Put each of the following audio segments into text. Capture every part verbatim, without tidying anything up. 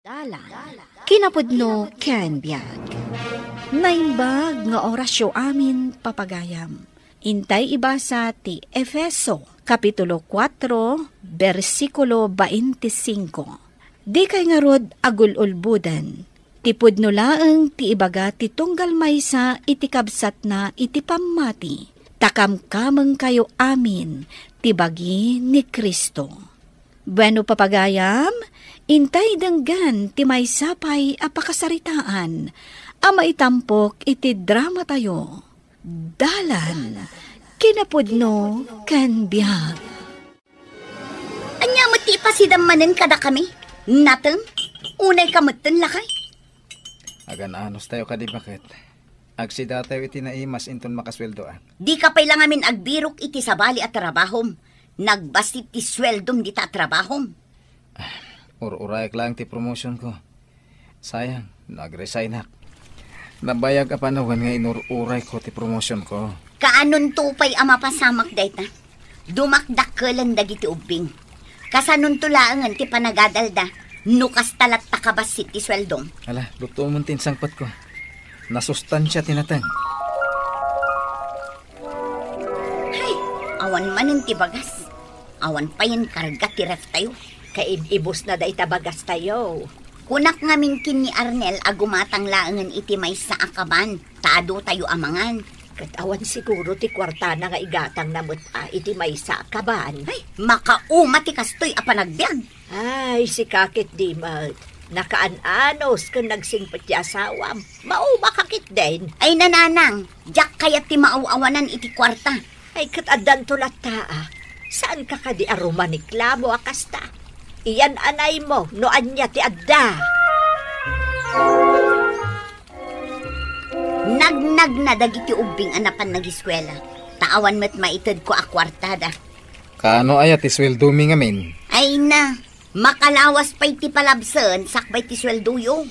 Dalan, kinapudno ken biag. Naimbag nga orasyo amin, papagayam. Intay ibasa ti Efeso, Kapitulo kuatro, bersikulo baintisingko. Dikay ngarud agul-ulboden. Ti pudno laeng ti ibaga ti tunggal maysa iti kabsatna iti pammati, ta kamkamengkayo amin ti bagi ni Cristo. Bueno, papagayam, intay denggen ti maysa pay a pakasaritaan a maitampok iti dramatayo. Dalan, kinapudno, ken biag. Ania met ti ipasidam manen kadakami? Nateng, unay ka metten, lakay. Agan-anos tayo kadi, baket. Agsida tayo iti naimas inton makasueldoak. Dika pay la ngamin agbirok iti sabali a trabahom. Nagbassit ti sueldom dita a trabahom. Ur-urayek laeng ti promotionko. Sayang, no agresignak. Nabayag a panawen nga inur-urayko ti promotionko. Kaanonto pay a mapasamak dayta? Dumakdakkelen dagiti ubbing. Kasanonto laengen ti panagadalda no kasta latta kabassit ti sueldom? Ala, lutomon ti insangpetko. Nasustansia ti nateng. Hay, awan manen ti bagas. Awan payen karga ti ref tayo. Kaib-ibusna dayta bagas tayo. Kunak ngamin ken ni Arnel a gumatang laengen iti maysa a kaban, ta adu tayo a mangan. Ket awan siguro ti kuartana nga igatangna met a iti maysa a kaban. Ay, makauma ti kastoy a panagbiag. Ay, sika ketdi met. Nakaan-anos ken nagsingpet ti asawam. Mauma ka ketdin. Ay, nanang, diak kayat ti maaw-awanan iti kuarta. Ay, ket addanto latta, a. Saanka kadi a rumaniklamo a kasta? Iyan-anaymo no ania ti adda. Nagnagna dagiti ubbing a napan nagiskuela, ta awan met maitedko a kuartada. Kaano aya ti sueldomi ngamin? Ay na, makalawas pay ti palabsen sakbay ti sueldoyo.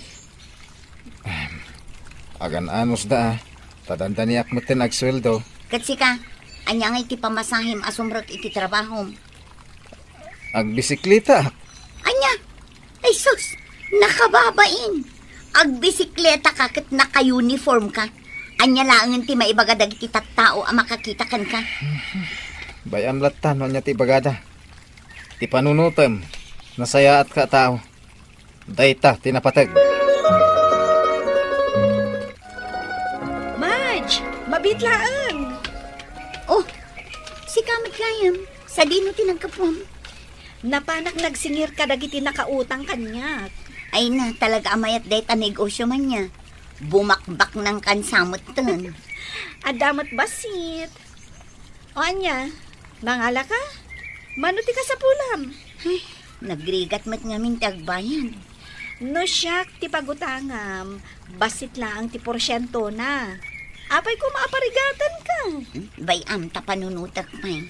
Agan-anosda, a. Ta dandaniak metten agsueldo. Ket sika, ania ngay ti pamasahem a sumrek iti trabahom? Agbisikletaak. Ania? Ay sus, nakababain. Agbisikleta ka ket naka-uniform ka. Ania laengen ti maibaga dagiti tattao a makakita kenka? Bay-am latta no ania ti ibagada. Ti panunotem, nasayaatka a tao. Dayta ti napateg. Madge, mabiit laeng. Oh, sika met gayam. Sadino ti naggapuam? Napanak nagsingir kadagiti nakautang kaniak. Ay na, talaga a mayat dayta negosio man nia. Bumakbak nang kansametten. Adda met bassit. O ania, mangala ka? Mano ti kasapulam? Ay, nagrigat met ngamin ti agbayad. No siak ti pagutangam, bassit laeng ti porsientona. Apay koma a parigatanka? Hmm, bay-am ta panunotek pay.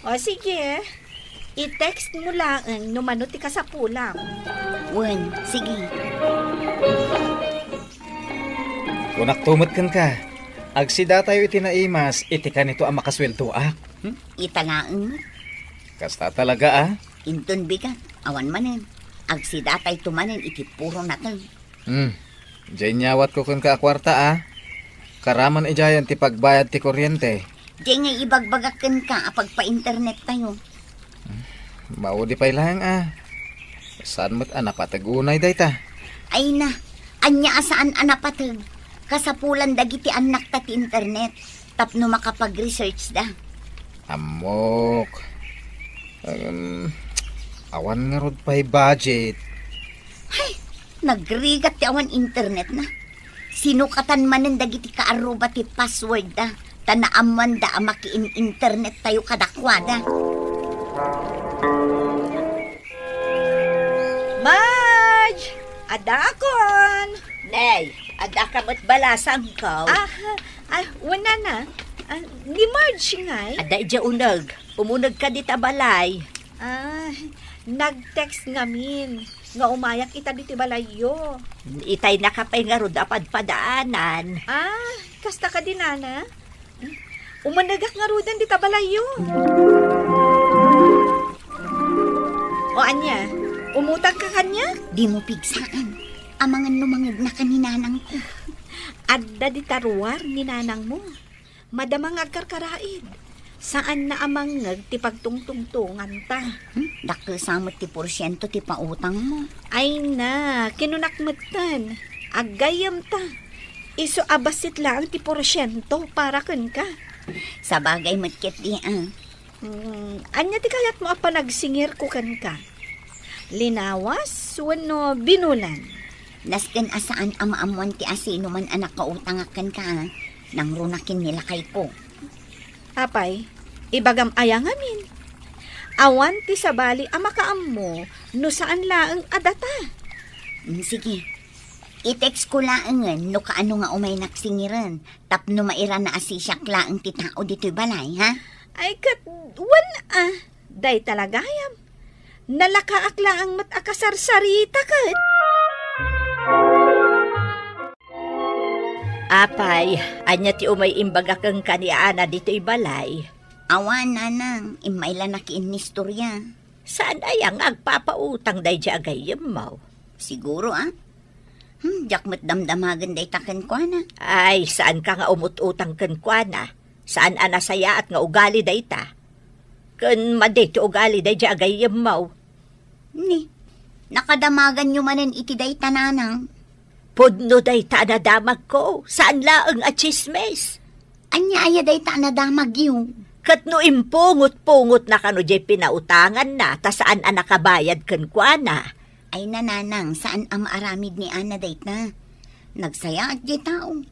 O sige, i-text mo laeng no mano ti kasapulam. Wen, sige. Kunakto met kenka, agsidatayo iti naimas iti kanito a makasueldoak. Hmm? Ita laeng met. Kasta talaga, a. Inton bigat, awan manen. Agsidatayto manen iti puro nateng. Hmm. Diay inyawatko kenka a kuarta, a. Karaman idiayen ti pagbayad ti kuryente. Diay ngay ibagbagak kenka a pagpa-internet tayo. Maudi pay laeng, a. Saan met a napateg unay dayta? Ay na, ania a saan a napateg? Kasapulan dagiti annakta ti internet tapno makapag-research da. Ammok. Em, awan ngarud pay budget. Hay, nagrigat ti awan internet na. Sinukatan manen dagiti kaarruba ti password da, ta naammoanda a makiin-internet tayo kadakuada. Marge! Adakon! Nay, adda ka met balasangko? Ah, ah, wen nana. Ah, ni Marge ngay? Adda idiay uneg. Umuneg ka dita balay. Ah, nag-text ngamin nga umayak ita ditoy balayyo. Itay naka pay ngarud a padpadaanan. Ah, kasta kadi nana? Umunegak ngaruden dita balayyo. O ania, Umutangka kaniak? Dimo pigsaan. Amangan no mangngegna ken ni nanangko. Adda dita ruar ni nanangmo. Madama nga agkarkaraid. Saanna a mangngeg ti pagtungtungtonganta. Hmm? Dakkel sa met ti porsiento ti pautangmo. Ay na, kinunak metten. Aggayyemta. Isu a bassit laeng ti porsiento para kenka. Sabagay met ketdi, a. Hmm, ania ti kayatmo a panagsingirko kenka? Linawas wenno binulan? Nasken a saan a maammoan ti asinoman a nakautangak kenka, a. Nangruna ken ni lakayko. Apay, ibagam aya ngamin? Awan ti sabali a makaammo no saan laeng a data. Hmm, sige. I-text ko laengen no kaano nga umaynak singiren, tapno mairana a sisiak laeng ti tao ditoy balay, ha? Ay, ket wen a, dayta la gayam. Nalakaak laeng met a kasarsarita ket. Apay, ania ti umay imbaga kenka ni Ana ditoy balay? Awan, nanang, immay la nakiinnistoria. Saan aya nga agpapautang daydiay a gayyemmo? Siguro, a. Hmm, diak met damdamagen dayta kenkuana. Ay, saanka nga umut-utang kenkuana. Saan a nasayaat nga ugali dayta. Ken madi ti ugali daydiay a gayyemmo. Ni, nakadamaganyo manen iti dayta, nanang? Pudno dayta a nadamagko. Saan laeng a tsismis. Ania aya dayta a nadamagyo? Ket no impungot-pungot na kano diay pinautanganna, ta saan a nakabayad kenkuana. Ay, nanang, saan a maaramid ni Ana dayta. Nagsayaat diay tao.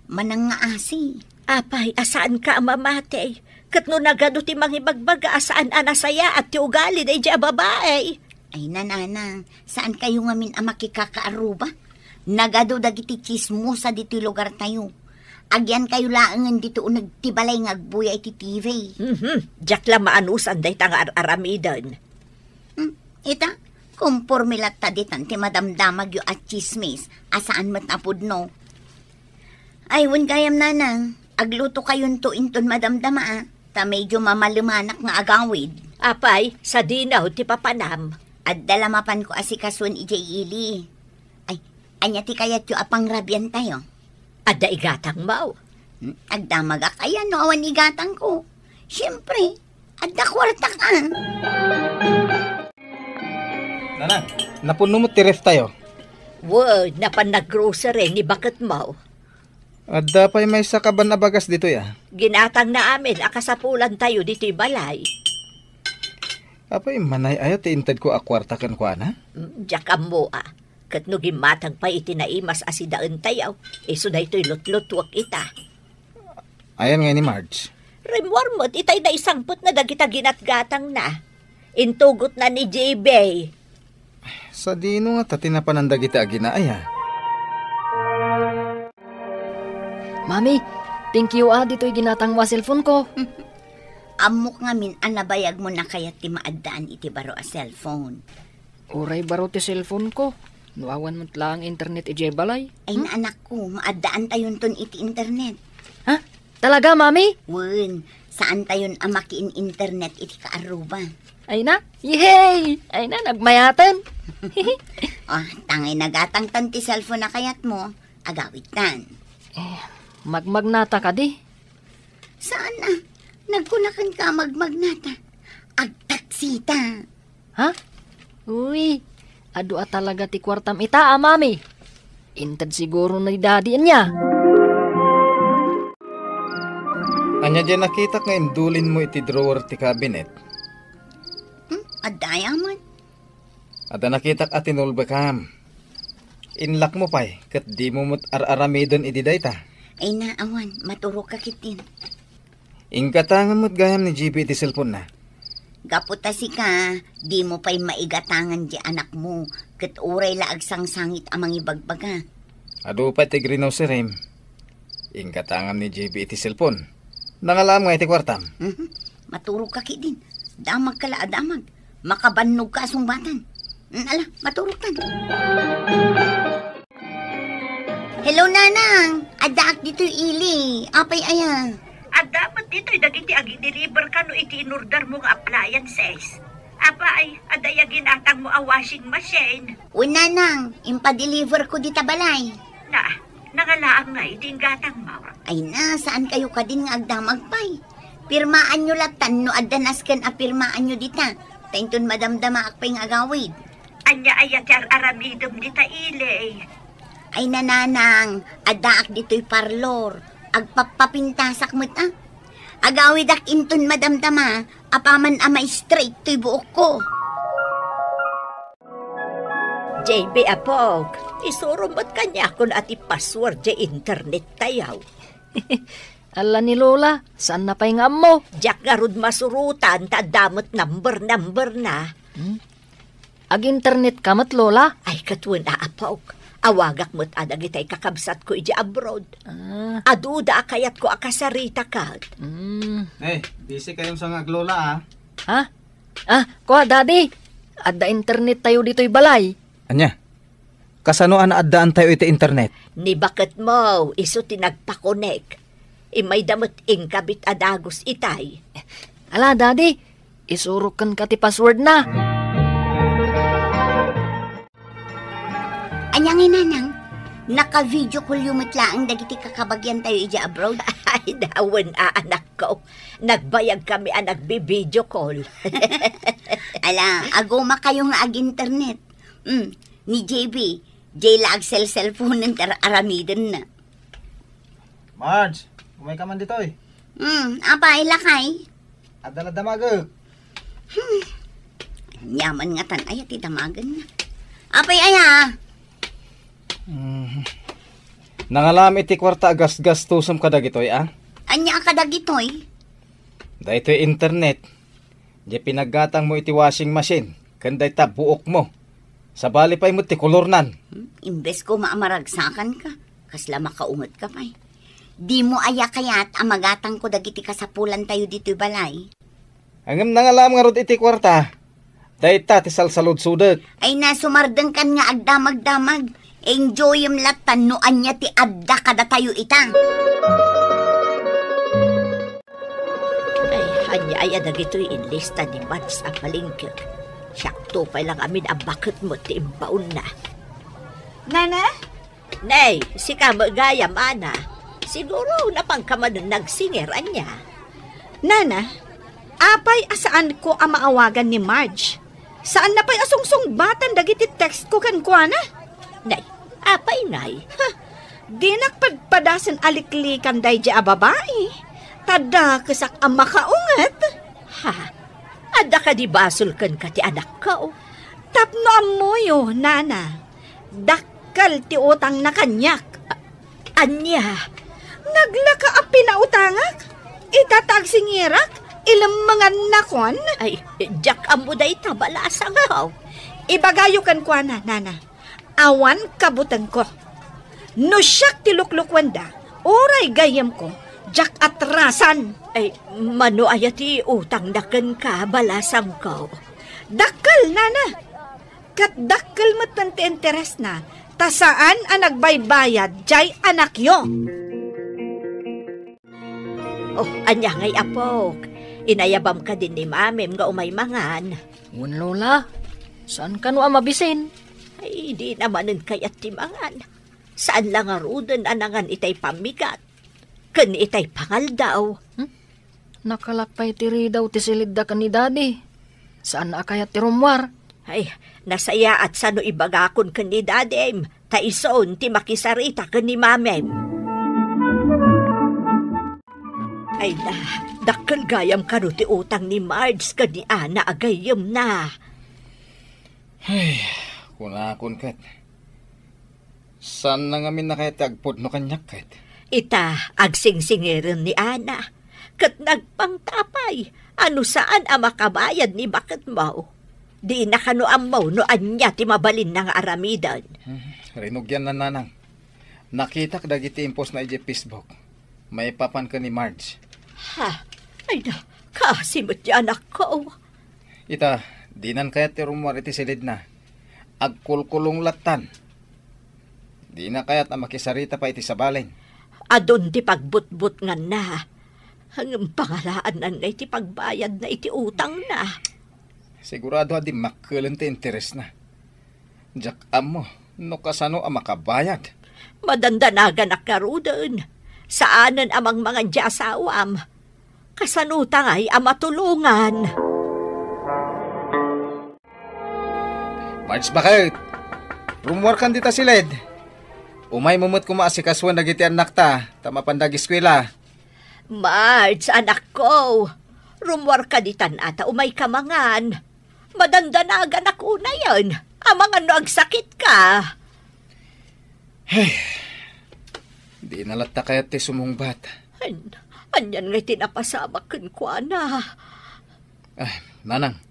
Manang nga asi. Apay, a saanka a mamati. Ket no nagadu ti mangibagbaga a saan a nasayaat ti ugali daydiay a babai. Ay, nanang, saankayo ngamin a makikakaaruba? Nagadu dagiti tsismosa ditoy lugartayo. Agyankayo laengen ditoy uneg ti balay nga agbuya iti T V. Mhm. Diak la maanusan dayta nga ar-aramiden. Hmm, ita, komporme latta ditan ti madamdamagyo a tsismis a saan met a pudno. Ay, wen gayam, nanang, aglutokayonto inton madamdama, a, ta medyo mamalemanak nga agawid. Apay, sadino ti papanam? Adda la mapanko asikasoen idiay ili. Ay, ania ti kayatyo a pangrabiantayo? Adda igatangmo? Hmm, agdamagak aya no awan igatangko. Siempre, adda kuartak, a. Nanang, napunno met ti reftayo? Wen, napan naggrocery ni baketmo. Adda pay maysa kaban a bagas ditoy, a. Ginatangna amin a kasapulantayo ditoy balay. Apay, manay-ayo ti intedko a kuarta kenkuana? Mm, diak ammo, a. Ket no gimmatang pay iti naimas a sidaentayo, isu daytoy lutlutuek ita. Ayan ngay ni Marge? Rimmuar met itay naisangpetna dagita ginatgatangna. Intugotna ni J B. Sadino ngata ti napanan dagiti agina aya? Mami, thank you a ditoy ginatangmo a cellphone ko. Ammok ngamin a nabayagmo na kayat ti maaddaan iti baro a cellphone. Uray baro ti cellphone ko, no awan met laeng internet idiay balay. Ay, hmm? Anakko, maaddaantayonton iti internet. Ha? Talaga, Mami? Wen, saantayon a makiin-internet iti kaarruba. Ay na? Yehey! Ay na, nagmayaten. O, tangay nagatangtan ti cellphone a kayatmo, agawidtan. Eh, magmagnata kadi? Saan a? Nagkuna kenka a magmagnata. Agtaksita. Ha? Uy, adu a talaga ti kuartam ita a, Mami. Inted siguro ni Daddy ania. Ania diay nakitak nga indulinmo iti drawer ti cabinet? Hmm? Adda aya met? Adda nakitak a tinulbekam. Inlakmo pay, ket dimo met ar-aramiden idi dayta. Ay na, awan, maturogka ketdin. Inggatangem met gayam ni J B iti cellphone-na. Gapu ta sika, dimo pay maigatangan ti anakmo, ket uray la agsangsangit a mangibagbaga. Adu pay ti grocery-m. Inggatangam ni J B iti cellphone. Nangalaam nga iti kuartam. Mhm. Maturogka ketdin. Damagka la a damag. Makabannogka a sungbatan. Mm, ala, maturogtan. Hello, Nanang. Addaak ditoy ili. Apay aya? Adda met ditoy dagiti agi-deliver kano iti inordermo nga appliances. Apay, adda ginatangmo a washing machine? Wen, nanang, impadeliver ko dita balay. Na, nangalaang nga iti gatangmo? Ay na, saan kayo kadin nga agdamag pay? Pirmaanyo latan no adda nasken a pirmaanyo dita. Ta inton madamdamaak pay nga agawid. Ania aya ti ar-aramidem dita ili? Ay, nanang, addaak ditoy parlor. Agpappapintasak met a. Agawidak inton madamdama, apaman a ma-straight toy buokko. J B, apok, isuro met kaniakon a ti password ti internet tayo. Ala ni Lola, saan na pay nga ammo? Diak ngarud masurotan, ta adda met number-number na. Hmm? Ag-internet ka met, Lola? Ay, ket wen a, apok. Awagak met a dagitay kakabsatko iti abroad. Ah. Aduda a kayatko a kasarita ket. Mm. Eh, busy kayong sangag, Lola, ah. Ha? Ah, kua, Daddy. Adda internet tayo ditoy balay. Ania? Kasano a naaddaantayo iti internet? Ni baketmo, isu ti nagpakonek. Imayda met inkabit a dagus itay. Ala, Daddy, isurok kenka ti password na. Ania ngay, nanang? Naka-video call yo met laeng dagiti kakabagian tayo idiay abroad? Ay, wen a, anakko. Nagbayag kami a nagbi-video call. Ala, aguma kayo nga ag-internet. Mm, ni J B, jay la agsel-cellphone ti ar-, aramidenna. Marge, umay ka man ditoy. Hmm, apay, lakay? Adda la damagek. Hmm. Nyaman nga tan aya ti damagenna. Apay aya? Mhm. Nangalam iti kuarta a gasgastusem kadagitoy, a? Ania kadagitoy? Daytoy internet. Diay pinaggatangmo iti washing machine, ken dayta buokmo. Sabali pay met ti kolornan. Hmm? Imbes koma a maragsakan ka, kasla makaunget ka pay. Dimo aya kayat a magatangko dagiti kasapulan tayo ditoy balay? Ngem nangalam ngarud iti kuarta, dayta ti salsaludsodek. Ay na, sumardengkan nga agdamagdamag. Enjoyem latan no ania ti adda kadatayo ita. Ay, ania aya dagitoy inlista ni Mads a palengke? Siakto pay lang amin a baket met ti imbaonna. Nana? Nay, sika met gayam, Ana. Siguro, napanka manen nagsinger, ania? Nana, apay a saanko a maawagan ni Marge? Saanna pay a sungsungbatan dagiti text ko kenkuana? Nay, apay ngay? Ha, dinak padpadasen a liklikan daydi a babai. Ta dakesak a makaunget. Ha? Adda kadi basol kenka ti anakko? Tapno ammoyo, nana, dakkel ti utangna kaniak. A-, ania? Naglaka a pinautangak? Ita ta agsingirak, ilemmengannakon? Ay, diak ammo dayta, balasangko. Ibagayo kenkuana, nana. Awan kabutengko. No siak ti luklukuenda, uray gayyemko, diak atrasan. Ay, mano aya ti utangna kenka, balasangko? Dakkel, nana. Ket dakkel metten ti interesna, ta saan a nagbaybayad diay anakyo. Oh, ania ngay, apok? Inayabam kadin ni mamim nga umay mangan? Wen, Lola. Saan kano a mabisin? Ay, dina manen kayat ti mangan. Saan la ngaruden a nangan itay pammigat ken itay pangaldaw. Hmm? Nakalak pay ti ridaw ti silidda ken ni Daddy. Saan a kayat ti rummuar? Ay, nasayaat sano ibagakon ken ni Dadim, ta isun ti makisarita ken ni Mamim. Ay na, dakkel gayam kano ti utang ni Marge ken ni Ana a gayyemna. Ay, kunakon ket, saan na ngamin a kayat ti agpudno kaniak ket? Ita, agsingsingirem ni Ana, ket nagpangtapay a no saan a makabayad ni baketmo, dina kano ammo no ania ti mabalinna nga aramiden. Hmm, rinugian, nanang. Nakitak dagiti impostna idiay Facebook maipapan ken ni Marge. Ha? Ay na, kaasi met ti anakko. Ita, dinan kayat ti rummuar iti silidna. Agkulkulong lattan. Dina kayat a makisarita pay iti sabalen. Adun ti pagbutbutnganna. Ngem pangalaannan ngay ti pagbayadna iti utangna. Sigurado a dimmakkelen ti interesna. Diak ammo no kasano a makabayad. Madandanaganak ngaruden. Saanen a mangmangan ti asawam. Kasano ta ngay a matulongan? Marge, baket! Rummuarkan dita siled. Umaymo met koma asikasuen dagiti annakta, ta mapanda ageskuela. Marge, anakko, rummuarka ditan a ta umayka mangan. Madandanaganak unayen. Amangan no agsakitka. Ay, dina latta kayat ti sumungbat. An-, anian ngay ti napasamak kenkuana? Ah, nanang,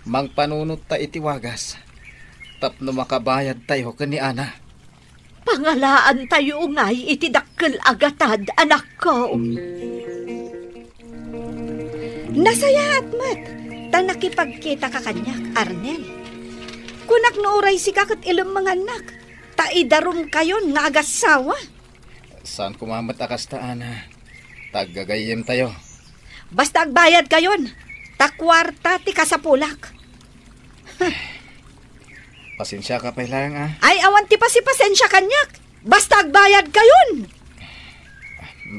mangpanunot ta iti wagas tapno makabayad tayo ken ni Ana. Pangalaan tayo ngay iti dakkel a gatad, anakko. Nasayaat met ta nakipagkitaka kaniak, Arnel. Kunak no uray sika ket ilemmengannak, ta idarumkayon nga agassawa. Saan koma met a kasta, Ana. Ta aggagayyem tayo. Basta agbayad kayon, ta kuarta ti kasapulak. Pasensiaka pay laeng, a. Ay, awan ti pasipasensia kaniak. Basta agbayad kayon.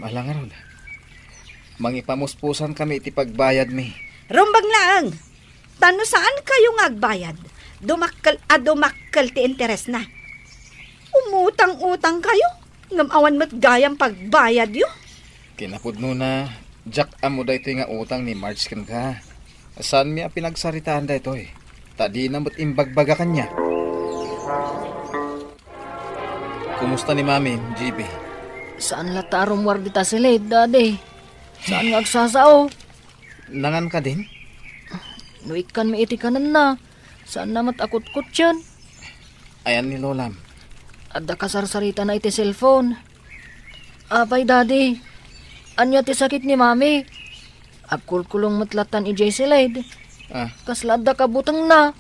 Ala ngarud. Mangipamuspusan kami iti pagbayadmi. Rumbeng laeng. Ta no saan kayo nga agbayad, dumakkel a dumakkel ti interesna. Umutang-utang kayo, ngem awan met gayam pagbayadyo. Kinapudnona, diak ammo daytoy nga utang ni Marge kenka. Saanmi a pinagsaritaan daytoy, ta dina met imbagbaga kaniak. Kumusta ni Mami, G B? Saan latta a rummuar dita siled, Daddy. Saan nga agsasao? Nangan kadin? No ikkanmi iti kanenna, saanna met a kutkutsien. Ayan ni Lolam? Adda kasarsaritana iti cellphone. Apay, Daddy, ania ti sakit ni Mami? Agkulkulong met lattan idiay siled. Ah. Kasla adda kabutengna.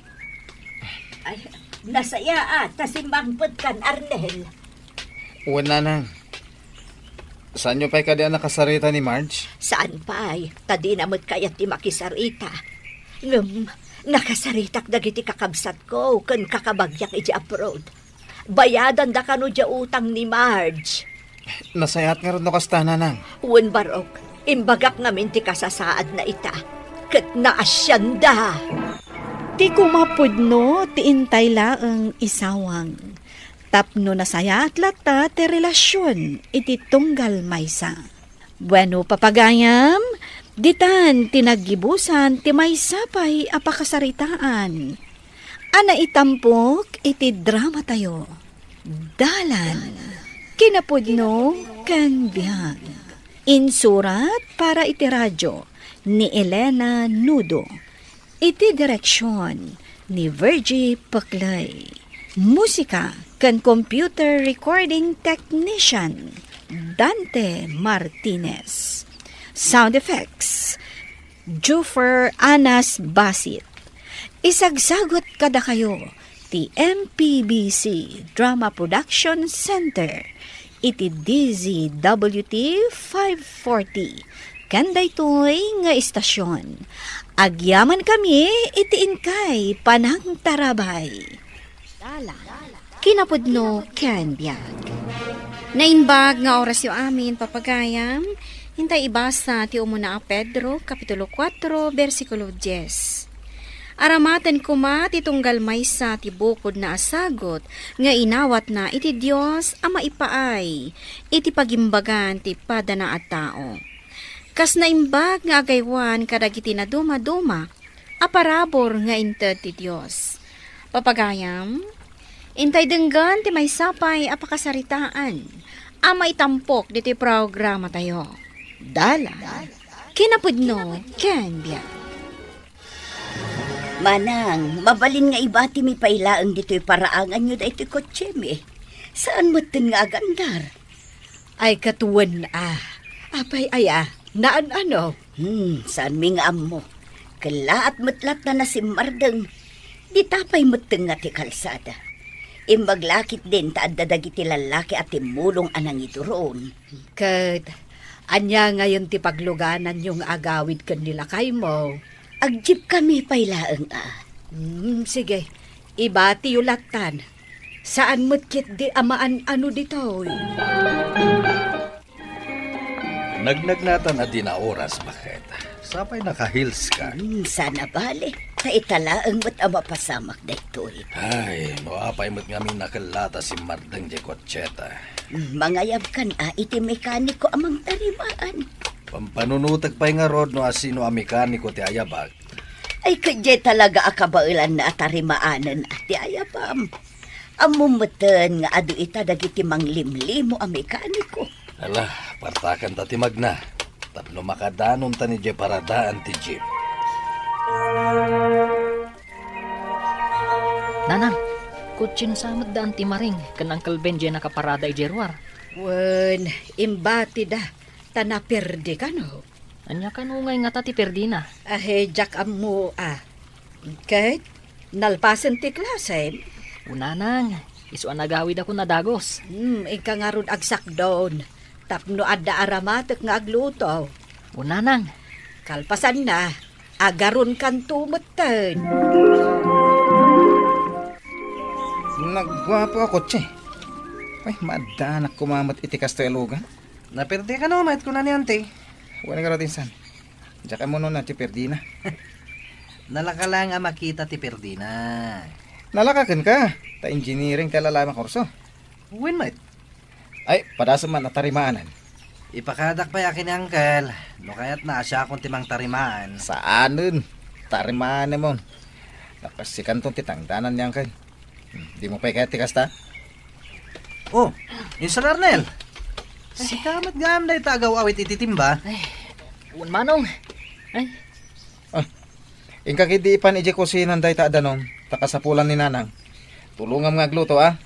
Ay, nasayaat ta simmangpetkan, Arnel. Wen, nanang. Saanyo pay kadi a nakasarita ni Marge? Saan pay, ta dina met kayat ti makisarita. Ngem, nakasaritak dagiti kakabsatko ken kakabagiak idiay abroad. Bayadan da kano diay utang ni Marge. Nasayaat ngarud no kasta, nanang. Wen, barok, imbagak ngamin ti kasasaadna ita, ket naasianda. Ti kumapudno ti intay laeng isawang, tapno nasayaat latta ti relasion iti tunggal maysa. Bueno, papagayam, ditan ti naggibusan ti maysa pay a pakasaritaan a naitampok iti dramatayo. Dalan, kinapudno ken biag. Insurat para iti radyo ni Elena Nudo. Iti direksion ni Virgie Peclay. Musika ken computer recording technician, Dante Martinez. Sound effects, Juffer Anas Basit. Isagsagut kadakayo ti M P B C Drama Production Center iti D Z W T five forty. Ken daytoy nga istasyon, agyamankami iti inkay panangtarabay. Dalan, kinapudno ken biag. Naimbag nga orasyo amin, papagayam. Intay ibasa ti umuna a Pedro, Kapitulo kuatro, bersikulo dies. Aramaten koma ti tunggal maysa ti bukodna a sagut nga inawatna iti Dios a maipaay iti pagimbagan ti padana a tao. Kas naimbag nga agaywan kadagiti nadumaduma a parabur nga inted ti Dios. Papagayam, intay denggen ti maysa pay a pakasaritaan a maitampok ditoy programatayo. Dalan, kinapudno ken biag. Manang, mabalin nga ibatimi pay laeng ditoy paraanganyo daytoy kotsemi. Saan metten nga agandar? Ay, ket wen a. Apay aya, naan-ano? Hmm, saanmi nga ammo. Kellaat met latta a simmardeng. Dita pay metten nga ti kalsada. Imbag la ketdin ta adda dagiti lallaki a timmulong a nangiduron. Ket ania ngayen ti paglugananyo nga agawid ken ni lakaymo? Agjipkami pay laeng a. Hmm, sige. Ibatiyo lattan. Saan met ketdi a maan-ano ditoy. Nagnagnatan a di na oras, baket. Sapay naka-heels ka. Hmm, sana bale. Ta ita laeng met a mapasamak daytoy. Ay, no apay met ngamin a kellata simmardeng diay kotseta. Hmm, mangayabkan a iti mekaniko a mangtarimaan. Pampanunotek pay ngarud no asino a mekaniko ti ayabak. Ay, ket diay talaga a kabaelanna a tarimaanen a ti ayabam. Ammom metten nga adu ita dagiti manglimlimo a mekaniko. Ala, partakanta ti magna. Tapno makadanonta idiay paradaan ti jeep. Nanang, kutsin sa met da Auntie Maring ken Uncle Ben diay nakaparada idiay ruar. Wen, imbatida, ta naperdi kano. Ania kano ngay ngata ti perdina? Ahe, diak ammo a. Ket, nalpasen ti klasem? O nanang, isu a nagawidakon a dagus. Hmm, inka ngarud agsakdon. Tapno adda aramatek nga agluto. O nanang. Kalpasanna, agarunkanto metten. Nagguapo a kotse. Ay, maaddanak koma met iti kastoy a lugan. Naperdi kano met, kuna ni Auntie. Wen ngarud insan. Diak ammo no ania ti perdina. Nalaka laeng a makita ti perdina. Nalaka kenka, ta engineering ti alalaem a kurso. Wen met. Ay, padasem man a tarimaanen. Ipakadak pay a ken ni Uncle, no kayatna a siakon ti mangtarimaan. Saanen, tarimaanemon. Napasikanton ti tangdanan ni Uncle. Hmm, dimo pay kayat ti kasta? Oh, insan Arnel. Sika met gayam dayta agaw-awit iti timba. Ay, wen manong. Ay. Ah, inka ketdi ipan idiay kusinan dayta a danum, ta kasapulan ni Nanang. Tulongam nga agluto, a?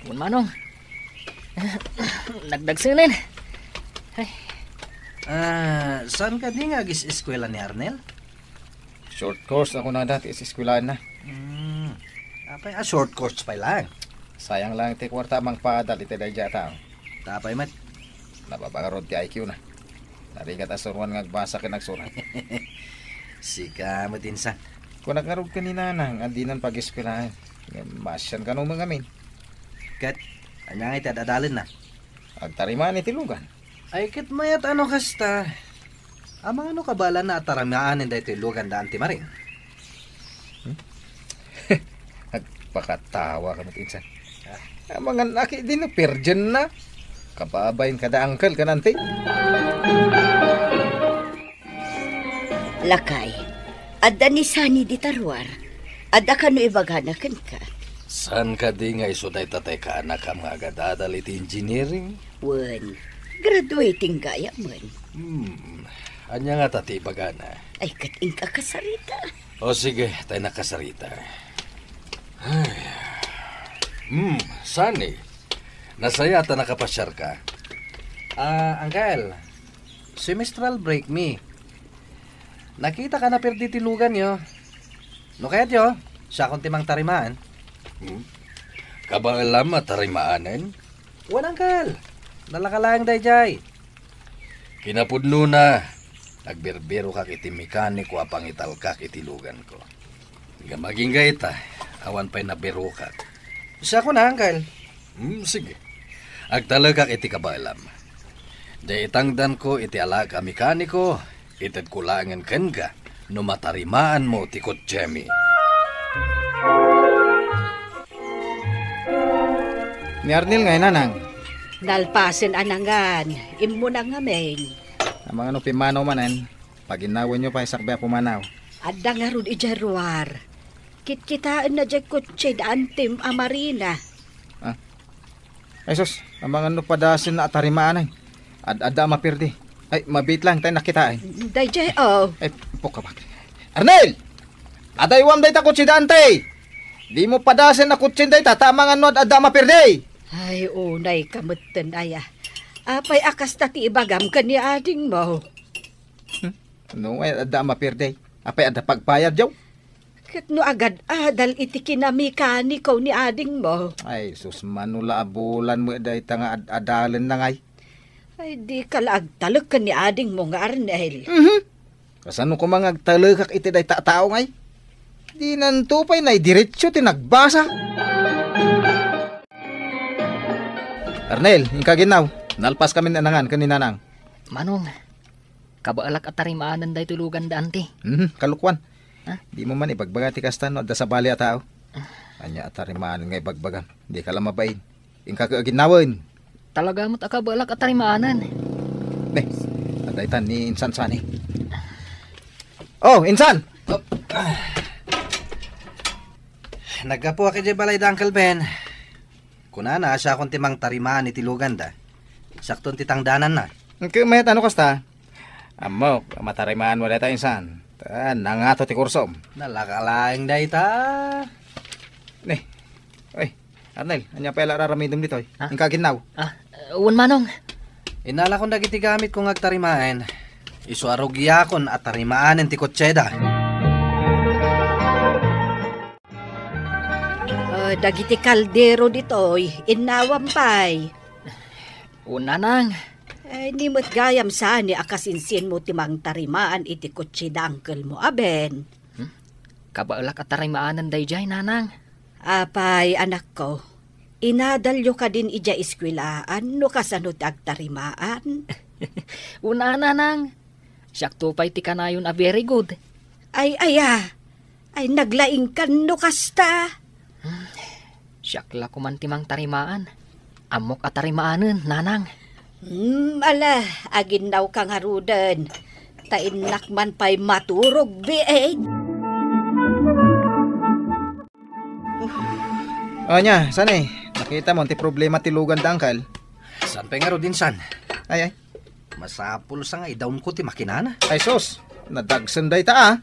Wen manong. Nagdagsenen. Ay. Ah, saan kadi nga agis-eskuela ni Arnel? Short course a kunada ti is-eskuelaanna. Hmm. Apay a short course pay laeng? Sayang laeng ti kuarta a mangpaadal iti daydiay a tao. Ta apay met? Nababa ngarud ti I Q na. Narigat a suroan nga agbasa ken agsurat. Sika met insan. Kunak ngarud ken ni Nanang a dinan pag-eskuelaen. Ngem maasian kano met ngamin. Ket, ania ngay ti ad-adalenna? Agtarimaan iti lugan. Ay, ket mayat a no kasta. Amangan no kabaelanna a tarimaanen daytoy lugan da Auntie Maring? Hmm? Agpakatawa ka met insan. Ah. Amangan a ketdi no perdienna. Kababain kada uncle ken auntie. Lakay, adda ni Sunny dita ruar. Adda kano ibagana kenka? Saan kadi nga isu dayta ti kaanakam nga agadadal iti engineering? Wen, graduating gayam. Hmm, ania ngata ti ibagana? Ay, ket inka kasarita. O sige, tay nakasarita. Ay. Hmm, Sunny, nasaya ta nakapasiarka. Ah, Uncle, semestral break mi. Nakitak a naperdi ti luganyo. No kayatyo, siakon ti mangtarimaan. Hmm? Kabaelam a tarimaanen? Wen, Uncle. Nalaka laeng daydiay. Kinapudnona, nagbirbirokak iti mekaniko a pangitalkak iti luganko. Ngem agingga ita, awan pay nabirokak. Siakon a, Uncle. Hmm, sige. Agtalekak iti kabaelam. Diay itangdanko iti alaek a mekaniko, itedko laengen kenka no matarimaanmo ti kotsemi. Ni Arnel ngay, Nanang? Nalpasen a nangan, immuna ngamin. Amangan no pimmanaw manen, paginnawenyo pay sakbay a pumanaw. Adda ngarud idiay ruar. Kitkitaenna diay kotse da Auntie Marina. Ah. Ay sus, amangan no padasenna a tarimaanen. Ad-adda a mapirdi. Ay, mabiit lang, tay nakitaen. Daydiay, oh. Ay, pukabak. Arnel! Adaywam dayta kotse da Auntie! Dimo padasen a kotsen dayta, ta amangan no ad-adda a mapirdi. Ay, unay ka metten, aya. Apay a kasta ti ibagam ken ni adingmo? Hmm? No, ay, adda a mapirdi. Apay adda pagbayad, yaw? Ket no agad-adal iti kinamekaniko ni adingmo. Ay, sus, mano la a bulan met dayta nga ad-adalenna ngay. Ay, dika la agtalek ken ni adingmo nga Arnel. Mhm. Kasano koma nga agtalekak iti dayta a tao ngay? Dinanto pay naidiretso ti nagbasa. Arnel, inka ginnaw. Nalpas kami nanangan ken ni Nanang. Manong, kabaelak a tarimaanen daytoy lugan da, anti. Mhm, kalukuan. Ha? Dimo man ibagbaga ti kasta no adda sabali a tao. Ania a tarimaanen nga ibagbagam? Dika la mabain. Inka ket aginnawen. Talaga met a kabaelak a tarimaanen. Ne, adda itan ni Insan Sani. Oh, Insan! Naggapuak idiay balay da Uncle Ben. Kunana a siakon ti mangtarimaan iti luganda. Siakton ti tangdananna. Ket met, ano kasta? Ammok a matarimaanmo dayta, Insan. Ta nangato ti kursom. Nalaka laeng dayta. Ne. Oy, Arnel, ania pay la raramidem ditoy? Ha? Inka ginnaw. Ah, wen, Manong. Innalakon dagiti gamitko nga agtarimaen. Isu a rugiakon a tarimaanen ti kotseda. Ah, dagiti kaldero ditoy, innawam pay. O, Nanang. Ay, ni met gayam sani a kasinsinmo ti mangtarimaan iti kotse da uncle mo a Ben. Hmm? Kabaelak a tarimaanen daydiay, Nanang. Apay, anakko, inadalyo kadin idiay eskuelaan no kasano ti agtarimaan? Una, Nanang. Siakto pay ti kanayon a very good. Ay, aya. Ay, naglaingkan no kasta. Hmm. Siak la koman ti mangtarimaan. Ammok a tarimaanen, Nanang. Hmm, ala, aginnawka ngaruden. Ta innak man pay maturog, biit. Ania, saan eh? Nakita mo ti problema ti lugan da, Uncle? Saan pay ngarud, Insan? Ay, ay. Masapul sa nga idawnko ti makinana. Ay, sus! Nadagsen dayta, ah.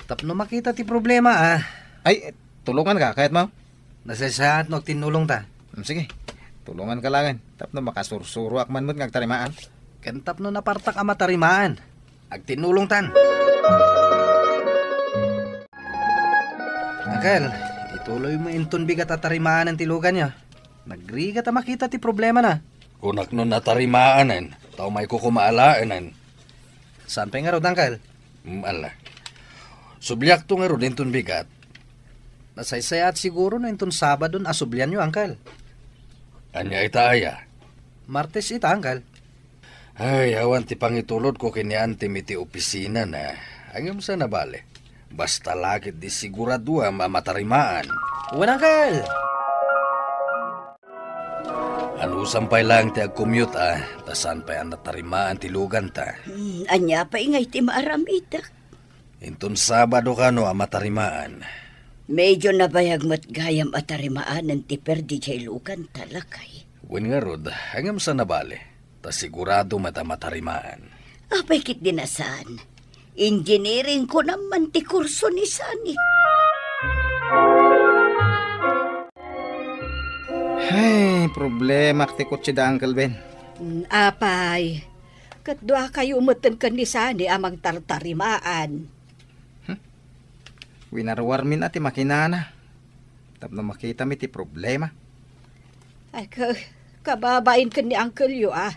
Tapno makita ti problema, ah. Ay, tulungan ka, kayat mo? Nasaysayaat no agtinnulong ta. Hmm, sige, tulungan ka langen. Tapno makasursuroak man met nga agtarimaan. Ken tapno napartak a matarimaan. Agtinnulong tan. Uncle, ituloy mo inton bigat a tarimaanen ti luganyo. Nagrigat a makita ti problemana. Kunak no natarimaanen, ta umayko koma alaenen. Saan pay ngarud, Uncle? Mm, ala. Subliakto ngarud inton bigat. Nasaysayaat siguro no inton Sabadon a sublianyo, Uncle. Ania ita aya? Martes ita, Uncle. Ay, awan ti pangitulodko ken ni Auntie mi ti opisinana. Ngem saan a bale. Basta la ketdi siguraduam a matarimaan. Wen, Uncle! Anusam pay laeng ti agcommute, ah, ta saan pay a natarimaan ti luganta. Hmm, ania pay ngay ti maaramidek? Inton Sabado kano a matarimaan. Medyo nabayag met gayam a tarimaanen ti perdi diay luganta, lakay. Wen ngarud, ngem saan a bale. Ta sigurado met a matarimaan. Apay ketdi a saan? Engineering kunam man ti kurso ni Sani. Ay, problema ti kotse da Uncle Ben. Mm, apay, ket duakayo metten ken ni Sani a mangtartarimaan. Hmm? Winarwarmi na ti makinana. Tapno makitami ti problema. Ay, ka-, kababain ken ni Uncle yo, ah.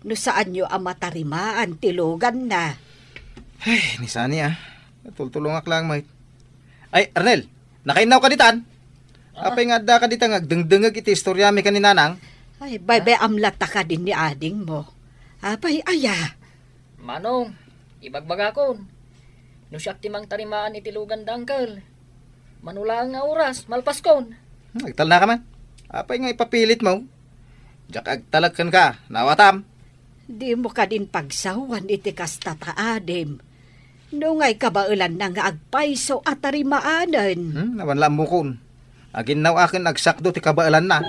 No saanyo a matarimaan ti luganna. Ay, ni Sani, ah. Tultulongak lang, mait. Ay, Arnel, nakainnaw ka ditan? Ah? Apay nga adda ka dita nga agdengdengeg iti istoriami ken ni Nanang? Ay, bay-bay-am latta kadin ni adingmo. Apay, aya? Manong, ibagbagakon, no siak ti mangtarimaan iti lugan da Uncle, mano laeng nga oras, malpaskon. Hmm, agtalna ka man. Apay nga ipapilitmo? Diak agtalek kenka, naawatam. Dimo kadin pagsawan iti kasta ta adim. No ngay kabaelanna nga agpayso a tarimaanen. Hmm, awan la ammokon. Aginnaw aken agsakdo ti kabaelanna.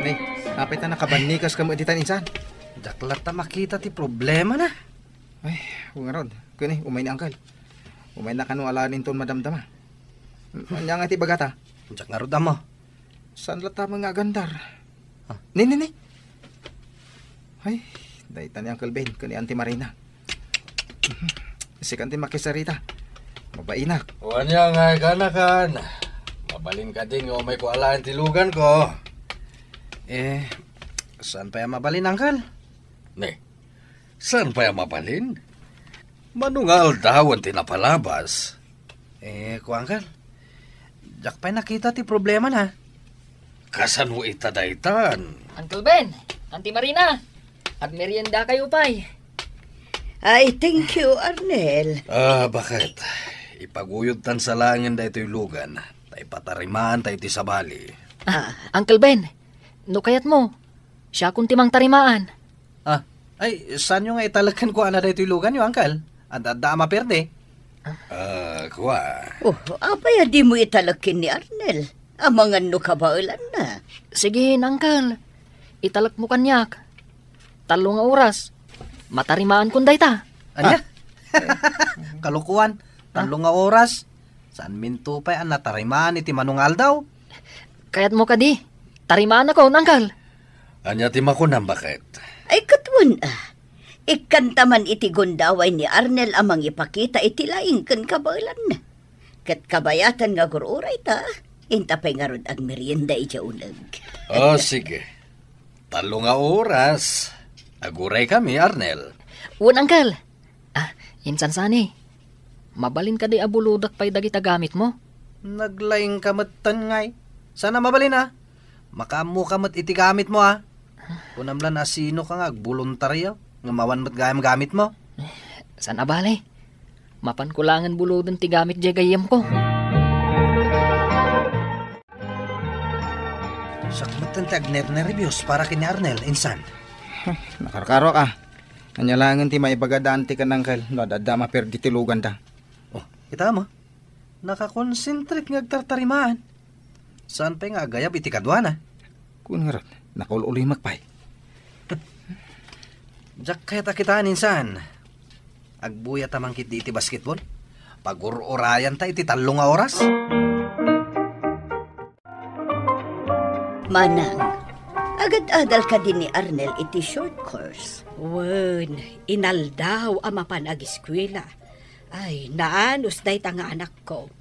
Nay, apay ta nakabannikas ka met ditan, Insan? Diak latta makita ti problemana. Ay, ngarud. Kuni, umay ni Uncle. Umay na kano alaen inton madamdama. Ania nga ti bagata? Diak ngarud ammo. Saan latta nga agandar? Ah. Ni, ni, ni. Ay, dayta ni Uncle Ben ken ni Auntie Marina. Sikan ti makisarita. Mabainak. O ania nga kanakan? Mabalin kadi nga umayko alaen ti luganko? Eh, saan pay a mabalin, Uncle? Ne, Saan pay a mabalin? Mano nga aldawen ti napalabas? Eh, kuan, Uncle. Diak pay nakita ti problemana. Kasano ita daytan? Uncle Ben, Auntie Marina, agmerienda kayo pay. Ay, thank you, Arnel. Ah, bakit? Ipaguyod tan sa laengen daytoy lugan, ta ipatarimaan tayo ti sabali. Ah, Uncle Ben, no kayat mo, siakon ti mangtarimaan. Ah, ay, saanyo nga italek kenkuana daytoy luganyo, Uncle? Adda, adda a maperdi. Ah, kua. Oh, apay a dimo italek ken ni Arnel? Amangan no kabaelanna. Sige, Uncle. Italekmo kaniak. Tallo nga oras. Matarimaan kon dayta. Ania? Ah. Kalokoan. Tallo nga oras. Saan minto pay a natarimaan iti mano nga aldaw? Kayatmo kadi? Tarimaanakon, Uncle. Ania ti makunam, bakit? Ay, ket wen, ah. Ikkanta man iti gundaway ni Arnel a mangipakita iti laing ken kabaelanna. Ket kabayatan nga agur-uray ta, inta pay ngarud agmerienda idiay uneg. Oh, sige. Tallo nga oras. Aguray kami, Arnel. Wen, Uncle. Ah, insan sani. Mabalin kadi a bulodak pay dagita gamitmo? Naglaingka metten ngay. Saan a mabalin, a? Makaammoka met iti gamitmo, a? Kunam la no sinoka nga agboluntario, ngem awan met gayam gamitmo? Saan a bale. Mapanko laengen buloden ti gamit diay gayyemko. Siak metten ti agnernerbios para ken ni Arnel, insan. Nakarkaroak, a. Ania laengen ti maibaga da Auntie ken Uncle no adda a maperdi ti luganda? Oh, kita mo? Nakakonsentrate nga agtartarimaan. Saan pay nga agayab iti kaduana? Kun ngarud, nakaul-ulimek pay. Diak kayat a kitaan, insan. Agbuyat a mangkit di iti basketball. Pagur-urayanta iti tallo nga oras. Manang, agad-adal kadi ni Arnel iti short course? Wen, inaldaw a mapan agiskuela. Ay, naanus dayta nga anakko.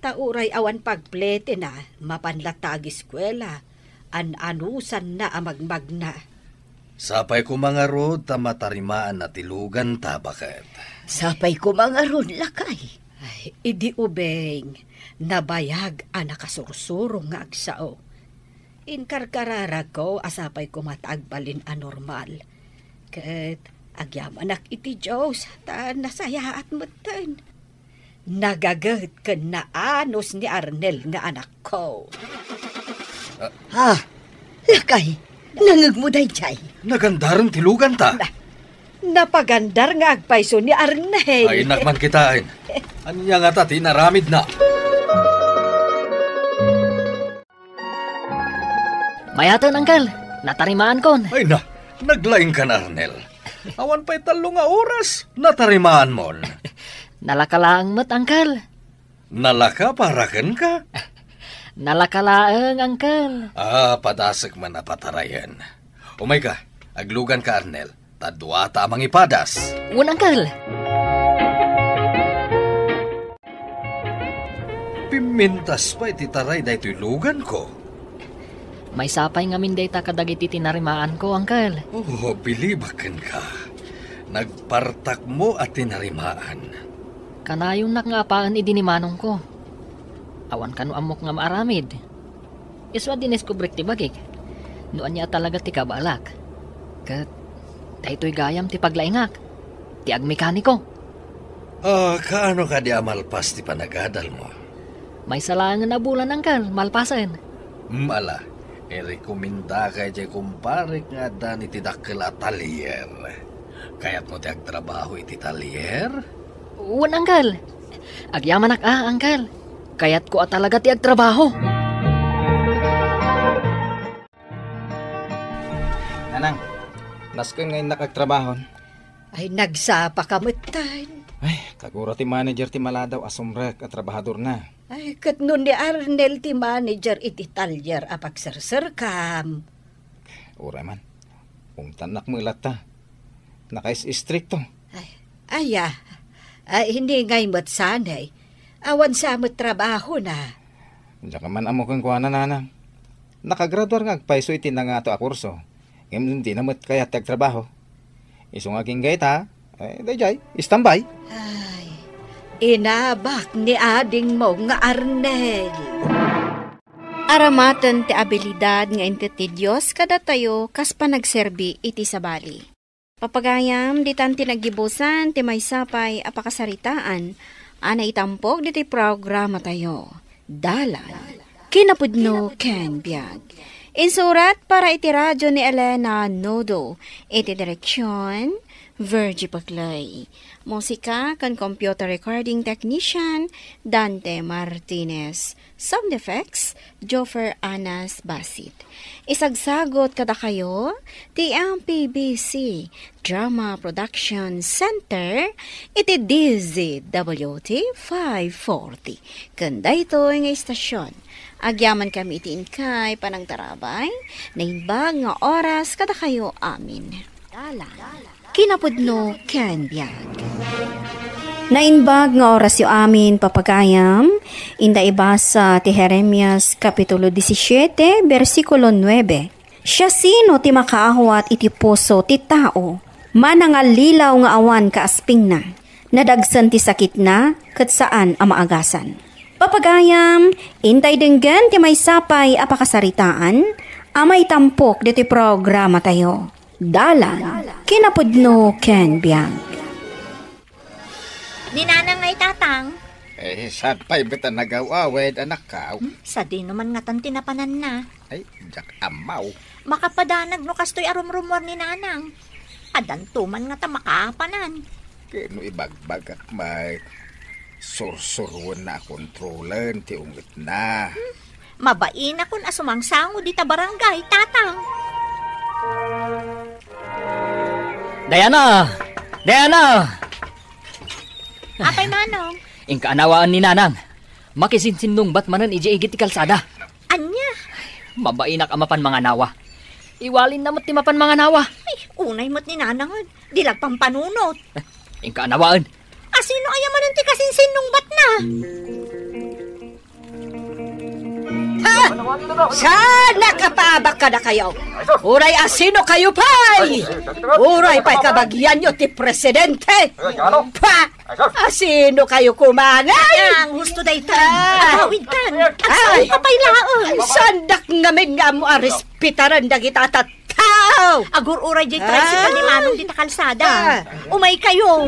Ta uray awan pagpletina, mapan latta agiskuela. An-anusanna a magmagna. Sapay koma ngarud ta matarimaanna ti luganta, baket. Sapay koma ngarud, lakay. Ay, idi ubing, nabayag a nakasursuro nga agsao. Inkarkararagko a sapay koma ta agbalin a normal. Ket agyamanak iti Dios ta nasayaat metten. Nagaget ken naanus ni Arnel nga anakko. Ah. Ha? Lakay, nangngegmo daydiay? Nagandaren ti luganta. Na, napagandar nga agpayso ni Arnel. Ay, innak man kitaan. Ania ngata ti inaramidna? Mayaten, Uncle. Natarimaankon. Ay na, naglaingkan, Arnel. Awan pay tallo nga oras, natarimaanmon. Nalaka laeng met, Uncle. Nalaka para kenka? Nalaka laeng, Uncle. Ah, padasek man a patarayen. Umayka, agluganka, Arnel. Ta duata a mangipadas. Wen, Uncle. Pimmintas pay ti taray daytoy luganko. Maysa pay ngamin dayta kadagiti tinarimaanko, Uncle. Oh, bilibak kenka. Nagpartakmo a tinarimaan. Kanayonnak nga apaen idi ni manongko. Awan kano ammok nga maaramid. Isu a diniskubrek ti bagik no ania a talaga ti kabaelak. Ket daytoy gayam ti paglaingak, ti agmekaniko. Ah, kaano kadi a malpas ti panagadalmo? Maysa laengen a bulan, Uncle, malpasen. Mala, irekomendaka idiay kumparek nga addan iti dakkel a talyer. Kayatmo ti agtrabaho iti talyer? Wen, Uncle. Agyamanak a, Uncle. Kayatko a talaga ti agtrabaho. Nanang, nasken nga innak agtrabahon. Ay, nagsapa ka metten. Ay, kagura ti manager ti maladaw a sumrek a trabahadorna. Ay, ket no ni Arnel ti manager iti talyer a pagserserkam. Uray man, ungtannak met latta. Nakais-istrikto. Ay, aya. Ay, hindi ngay met sanay. Awan sa met trabaho na. Diak man ammo kenkuana, nanang. Nakagraduar nga agpayso iti nangato a kurso. Ngem dina met kayat ti agtrabaho. Isu nga agingga ita, eh, dayjay, istambay. Ay, inabak ni adingmo nga Arnel. Aramaten ti abilidad nga inted ti Dios kadatayo kas panagserbi iti sabali. Papagayam, ditan ti naggibusan ti maysa pay a pakasaritaan a naitampok ditoy programatayo, Dalan, Kinapudno ken Biag. Insurat para iti radio ni Elena Nodo, iti direksion, Virgie Paclay. Musika ken computer recording technician, Dante Martinez. Sound effects, Joffer Anas Basit. Isagsagot kadakayo ti M P B C Drama Production Center iti D Z W T five forty. Ken daytoy nga istasyon, agyaman kami iti inkay panangtarabay, naimbag nga oras kadakayo amin. Dalan. Kinapudno ken biag. Naimbag nga orasyo amin, papagayam, inda ibasa ti Jeremias Kapitulo disisiete, bersikulo nuebe. Siasino ti makaawat iti puso ti tao? Manangallilaw nga awan kaaspingna. Nadagsen ti sakitna, ket saan a maagasan. Papagayam, intay denggen ti maysa pay a pakasaritaan a maitampok ditoy programatayo. Dalan, kinapudno ken biag. Ni Nanang ngay, Tatang? Eh, saan pay met a nagaw-awid, anakkaw? Hmm, sadino man ngatan ti napananna? Ay, diak ammaw. Makapadanag no kastoy a rumrumuar ni Nanang. Addanto man ngata makaapanan. Ket no ibagbagak met, sursuroenna a kontrolen ti ungetna. Hmm, mabainakon a sumangsango dita barangay, Tatang. Diana! Diana! Apay, Manong? Inka anawaen ni Nanang. Makisinsinnungbat manen idiay igid ti kalsada. Ania? Mabainak a mapan manganawa. Iwalinna met ti mapan manganawa. Ay, unay met ni Nanang, di la agpampanunot. Eh, inka anawaen. Asino aya manen ti kasinsinnungbatna? Ha? Saan a kapaabak kadakayo? Uray asino kayo pay? Uray pay kabagianyo ti presidente? Pa! Asino kayo kumangan? Ang husto dayta. Ah. Agawidkan. Ay. Agsaoka pay laeng. Sandak ngamin nga ammo a respetaren dagita a tattao. Agur-uray jay tricycle ni Manong dita kalsada. Ah. Umay kayo.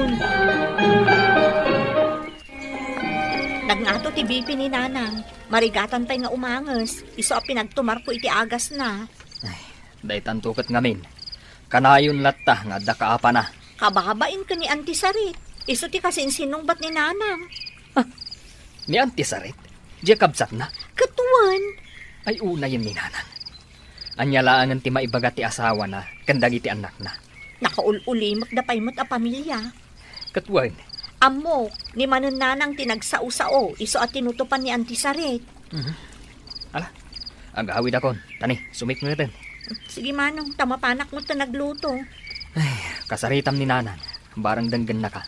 Nagngato ti B P ni Nanang. Marigatan pay nga umanges. Isu a pinagtumarko iti agasna. Ay, daytanto ket ngamin. Kanayon latta nga adda kaapana. Kababain ken ni Auntie Sarit. Isu ti kasinsinnungbat ni Nanang. Ah, ni Auntie Sarit? Diay kabsatna? Ket wen. Ay, unayen ni Nanang. Ania laengen ti maibaga ti asawana ken dagiti annakna? Nakaul-ulimekda pay met a pamilia. Ket wen? Ammok, ni manen Nanang ti nagsao-sao, isu a tinutopan ni Auntie Sarit. Mhm. Ala, agawidakon. Tani, sumipngeten. Sige, Manong, ta mapanak met ta nagluto. Ay, kasaritam ni Nanang. Barang denggennaka.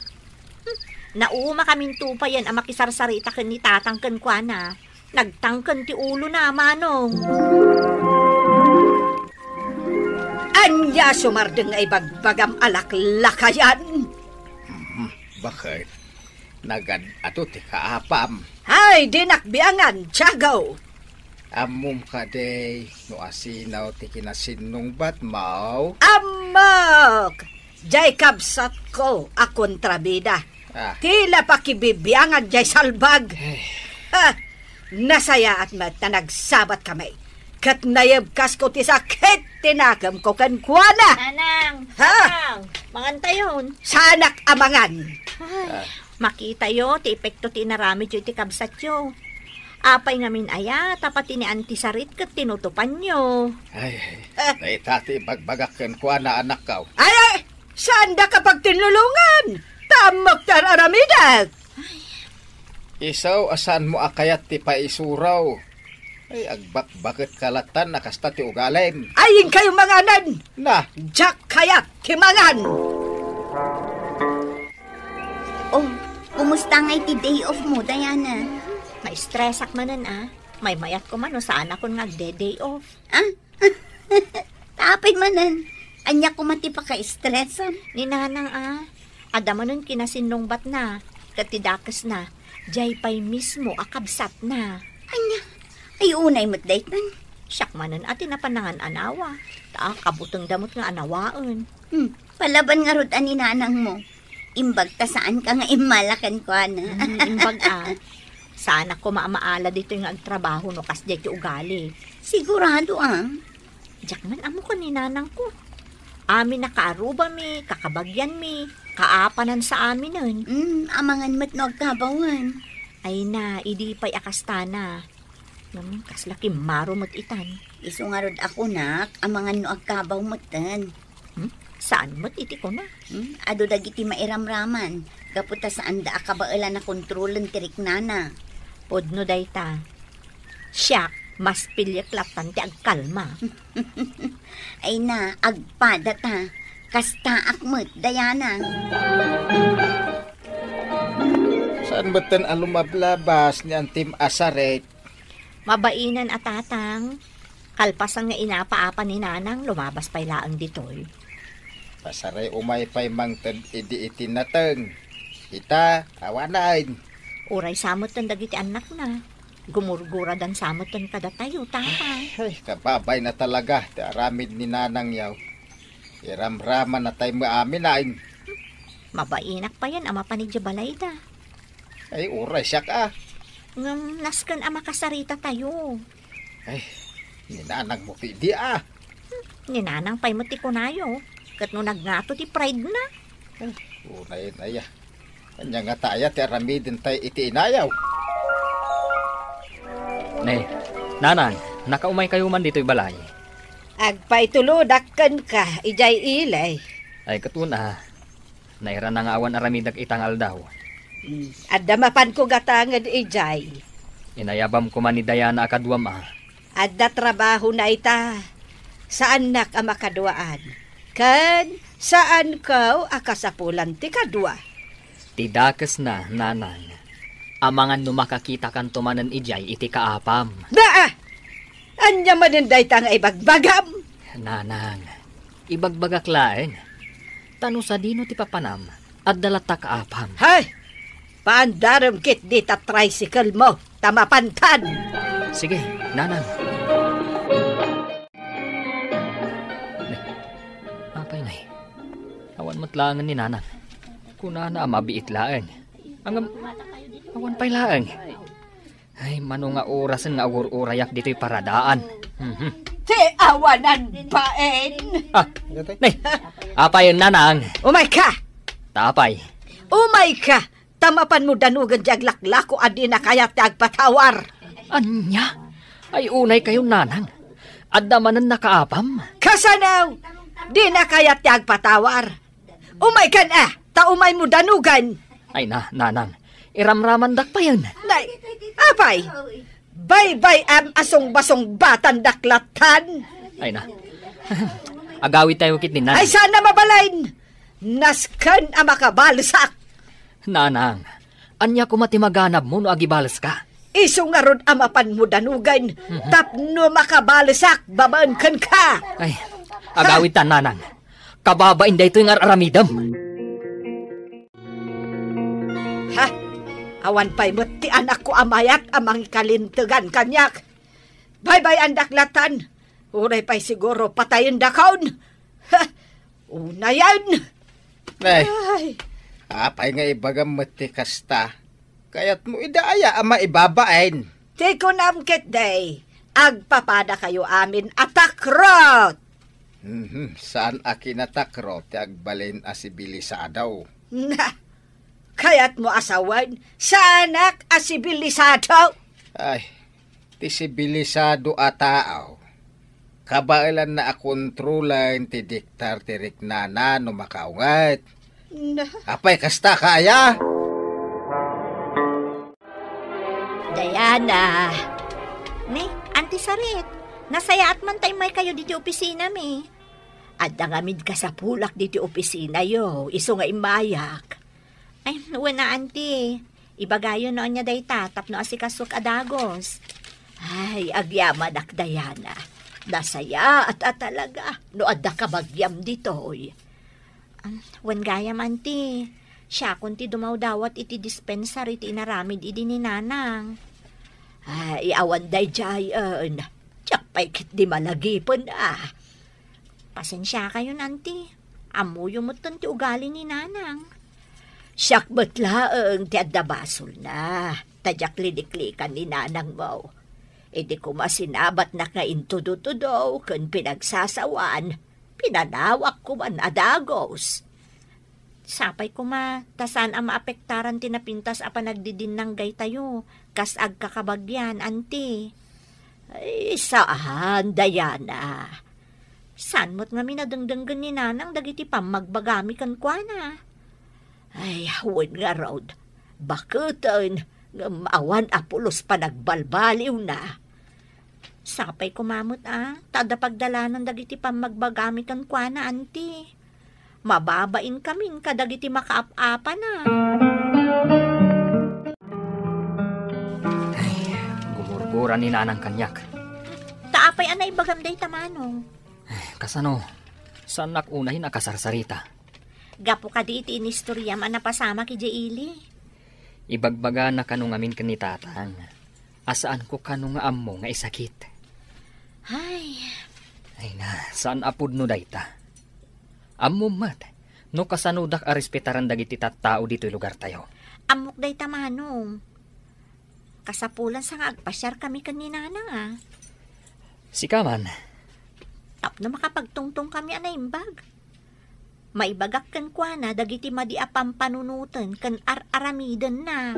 Hmm, naumakaminto payen a makisarsarita ken ni Tatang kenkuana. Nagtangken ti ulona, Manong. Ania sumardeng nga ibagbagam a laklakayan? Mhm, baket. Nagad-adu ti kaapam. Ay, dinak biangan, Tiago. Ammom kadi no asino ti kinasinnungbatmo? Ammok! Jay kabsatko a kontrabida. Ah. Ti la pakibibiangan jay salbag. Eh. Ha! Nasayaat met ta nagsabat kami. Ket nayebkasko ti sakit ti nakemko kenkuana. Nanang, ha? Nanang, mangantayon. Saanak a mangan. Ay, ah, makitayo ti epekto ti inaramidyo iti kabsatyo. Apay ngamin aya, ta pati ni Auntie Sarit ket tinutopanyo. Ay, ay. Ah. Dayta ti ibagbagak kenkuana, anakko. Ay, ay! Saandaka pagtinulongan? Ta ammok ti ar-aramidek. Isu a saanmo a kayat ti paisuro. Ay, agbakbaket ka lattan a kasta ti ugalim. Ay, inkayo manganen! Na! Diak kayat ti mangan! Oh, kumusta ngay ti day off mo, Diana? Ma-stressak manen, ah. Maymayatko man no saanakon nga agde-day off. Ah? Apay manen, Ania koma ti paka-stressam? Ni Nanang a, adda manen kinasinnungbatna, ket ti dakesna, diay pay mismo a kabsatna. Ania? Ay, unay met daytan. Siak manen a ti napan nangan-anawa, ta kabutengda met nga anawaen. Hmm, palaban ngarud a ni Nanangmo. Imbag ta saanka nga immala kenkuana. Hmm, imbag a. Saanak koma a maala ditoy nga agtrabaho no kasdiay ti ugali. Sigurado a. Diak man ammo ken ni Nanangko. Amin a kaarrubami, kakabagianmi, kaapanan sa aminen. Hmm, amangan met no agkabawen. Ay na, idi pay a kastana. Ngem kasla kimmaro met itan. Isu ngarud a kunak, amangan no agkabaw metten. Hmm? Saan met iti kuna? Hmm? Adu dagiti mairamraman, gapu ta saanda a kabaelan a kontrolen ti riknana. Pudno dayta. Siak, mas piliek lattan ti agkalma. Ay na, agpada ta. Kastaak met, Diana. Saan metten a lumablabas ni Antim a sarik? Mabainen a tatang. Kalpasan nga inapa-apa ni Nanang, lumabas pay laeng ditoy. Pasaray umay pay mangted idi iti nateng. Ita, awanen. Uray sa metten dagiti annakna. Gumurguradan sa metten kadatayo, tatang. Ay, kababayna talaga ti aramid ni Nanang yaw. Iramramanna tay maamin, ay. Mabainak payen a mapan idiay balayda. Ay, uray siak a. Ngem nasken a makasarita-tayo. Ay, ni Nanang mo ti idi a. Hmm, ni Nanang pay met ti kunayo. Ket no nagngato ti pride na. Ay, unay na ya. Ania ngata aya ti aramiden tay iti inayaw? Ne, Nanang, nakaumay kayo man ditoy balay. Agpaitulodak kenka, idiay ili. Ay, ket una, nairana nga awan aramidek ita nga aldaw. Hmm, adda mapanko gatangen idiay. Inayabam koma ni Diana a kaduam a. Adda trabahona ita. Saannak a makaduaan. Ken saanko a kasapulan ti kadua. Ti dakesna, Nanang. Amangan no makakitakanto manen idiay iti kaapam. Naa! Ania manen dayta nga ibagbagam? Nanang, ibagbagak laeng. Ta no sadino ti papanam, adda latta kaapam. Hay! Paandarem ketdi ta tricycle mo, ta mapantan. Sige, Nanang. Nay, apay, Nay? Awan met laengen ni Nanang. Kunana a mabiit laeng. Ngem, awan pay laeng. Ay, mano nga orasen nga agur-urayak ditoy paradaan. Mhm. Ti awanan bain. Ah, Nay, apay, Nanang? Umayka! Ta apay? Umayka! Ta mapanmo danugen ti aglaklako a dina kayat ti agpatawar. Ania? Ay, unay kayo, Nanang. Adda manen nakaapam? Kasano? Dina kayat ti agpatawar. Umaykan a, ta umaymo danugen. Ay na, Nanang. Iramramandak payen. Nay, apay? Baybay-am a sungbasungbatandak lattan. Ay na. Agawidtayo ketdi, Nanang. Ay, saan a mabalin. Nasken a makabalesak. Nanang, ania koma ti maganabmo no agibaleska? Isu ngarud a mapanmo danugen, mhm, tapno makabalesak babaen kenka. Ay, agawidtan, Nanang. Kababain daytoy nga ar-aramidem. Ha? Awan pay met ti anakko a mayat a mangikalintegan kaniak. Baybay-andak lattan. Uray pay siguro patayendakon. Ha? Unayen! Nay, ay, apay nga ibagam met ti kasta? Kayatmo ida aya a maibabain? Ti kunam ketdi, agpapadakayo amin a takrot! Mhm, saan a kinatakrot ti agbalin a sibilisado. Na, kayatmo a sawen, saanak a sibilisado? Ay, ti sibilisado a tao, kabaelanna a kontrolen ti diktar ti riknana no makaunget. Na- Apay, kasta ka aya? Diana. Ni, Auntie Sarit, nasayaat man ta immay kayo diti opisina mi. Adda ngamin kasapulak diti opisina yo, isu nga immayak. Ay, wen a, Auntie. Ibagayo no ania dayta tapno asikasok a dagus. Ay, agyamanak, Diana. Nasayaat a talaga no adda kabagiam ditoy. Am, wen gayam, Auntie. Siakon ti dumawdawat iti dispensary ti inaramid idi ni Nanang. Ay, awan daydiayen. Diak pay ketdi malagipen a. Pasensiakayon, Auntie. Ammoyo metten ti ugali ni Nanang. Siak met laeng ti adda basolna, ta diak liliklikan ni Nanangmo. Idi koma sinabatnak nga intudotudo ken pinagsasawan, pinanawak koman a dagus. Sapay koma, ta saan a maapektaran ti napintas a panagdidinnanggaytayo, kas agkakabagian, Auntie. Ay, saan, Diana. Saan met ngamin a dengdenggen ni Nanang dagiti pammagbagami kenkuana. Ay, wen ngarud, baketen, ngem awan a pulos panagbalbaliwna. Sapay koma met a, ta adda pagdalanan dagiti pammagbagami kenkuana, Auntie. Mababainkamin kadagiti makaap-apana. Ay, gumurgura ni Nanang kaniak. Ta apay a naibagam dayta, Manong? Ay, kasano? Saannak unayen a kasarsarita? Gapu kadi iti inistoriam a napasamak idiay ili. Ibagbagana kano ngamin ken ni Tatang a saanko kano nga ammo nga isakit. Ay. Ay na, saan a pudno dayta. Ammom met no kasanodak a respetaran dagiti tattao ditoy lugartayo. Ammok dayta, Manong. Kasapulan sa nga agpasiarkami ken ni Nanang a. Sika man. Tapno makapagtungtongkami a naimbag. Maibagak kenkuana dagiti madi a pampanunoten ken ar-aramidenna.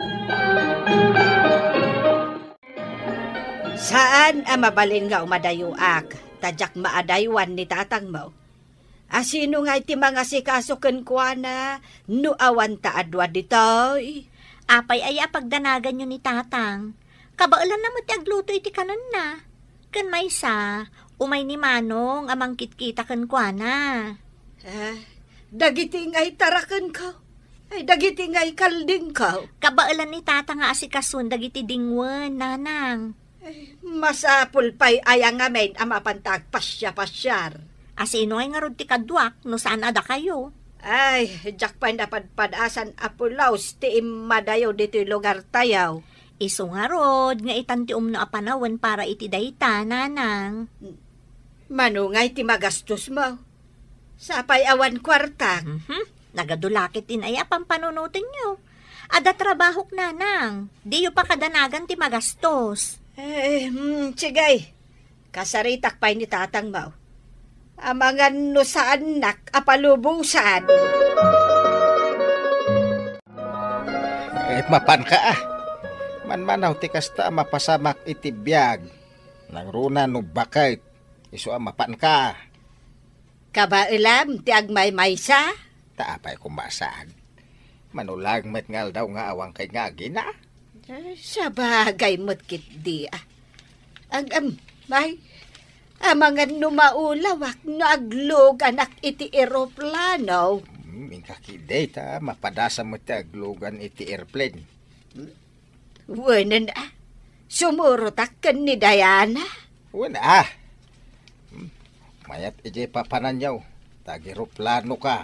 Saan a mabalin nga umadayoak, ta diak maadaywan ni tatangmo. A sino ngay ti mangasikaso kenkuana no awan ta a dua ditoy? Apay aya a pagdanaganyo ni tatang? Kabaelanna met ti agluto iti kanenna. Ken maysa, umay ni Manong a mangkitkita kenkuana. Ah, dagiti ngay tarakenko? Ay, dagiti ngay kaldingko? Kabaelan ni Tata nga asikason dagiti dingwen, Nanang. Ay, masapul pay aya ngamin a mapanta agpasiapasiar? A sino ngay ngarud ti kaduak no saan a dakayo? Ay, diak pay napadpadasan a pulos ti immadayo ditoy lugartayo. Isu ngarud nga itan ti umno a panawen para iti dayta, Nanang. Mano ngay ti magastosmo? Sapay awan kuartak. Mhm. Nagadu la ketdin aya a pampanunotenyo. Adda trabahok, Nanang. Diyo pakadanagan ti magastos. Eh, hmm, sige. Kasaritak pay ni tatangmo. Amangan no saannak a palubosan. Eh, mapanka, ah. Manmanaw ti kasta a mapasamak iti biag. Nangruna no baket, isu a mapanka. Kabaelam ti agmaymaysa? Ta apay koma saan? Mano laeng met nga aldaw nga awan kay nga agina? Eh, sabagay met ketdi, ah. Ang, am, may, amangan no maulawak no agluganak iti eroplano. Hmm, inka ketdi ta mapadasam met ti aglugan iti airplane. Hmm? Wen, ah, sumurotak ken ni Diana. Wen, ah. Hmm, mayat idiay papananyo, ta ageroplano ka.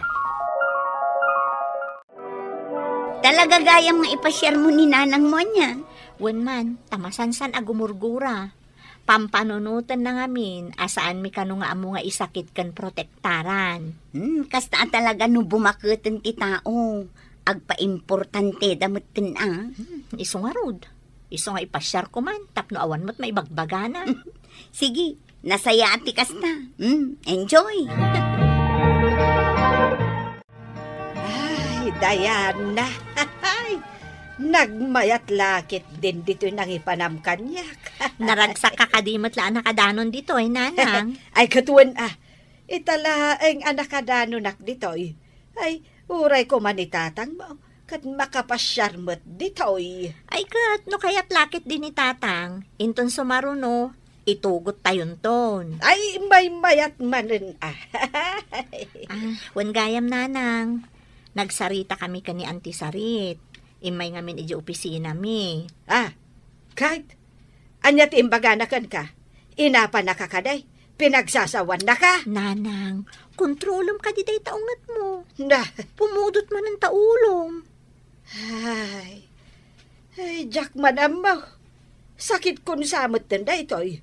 Talaga gayam nga ipasiarmo ni nanangmo ania? Wen man, ta masansan a gumurgura. Pampanunotenna ngamin a saanmi kano nga ammo nga isakit ken protektaran. Hmm, kasta a talaga no bumaketen ti tao, agpaimportanteda metten a. Hmm, isu ngarud. Isu nga ipasiarko man tapno awan met maibagbagana. Sige, nasayaat ti kasta. Hmm, enjoy. Ay, Diana. Nagmayat la ketdin ditoy nangipanam kaniak. Naragsak ka kadi met la a nakadanon ditoy, Nanang. Ay, ket wen, ah. Ita laeng a nakadanonak ditoy. Ay, uray koma ni tatangmo, ket makapasiar met ditoy. Ay, ket no kayat la ketdi ni tatang, inton sumaruno, itugottayonton. Ay, maymayat manen, ah. Ah, wen gayam, Nanang. Nagsaritakami ken ni Auntie Sarit. Immay ngamin idiay opisinami. Ah, ket? Ania ti imbagana kenka? Inapanaka kadi? Pinagsasawannaka? Nanang, kontrolem kadi dayta ungetmo. Na. Pumudot manen ta ulom. Ay, ay, diak man ammo. Sakitkon sa metten daytoy.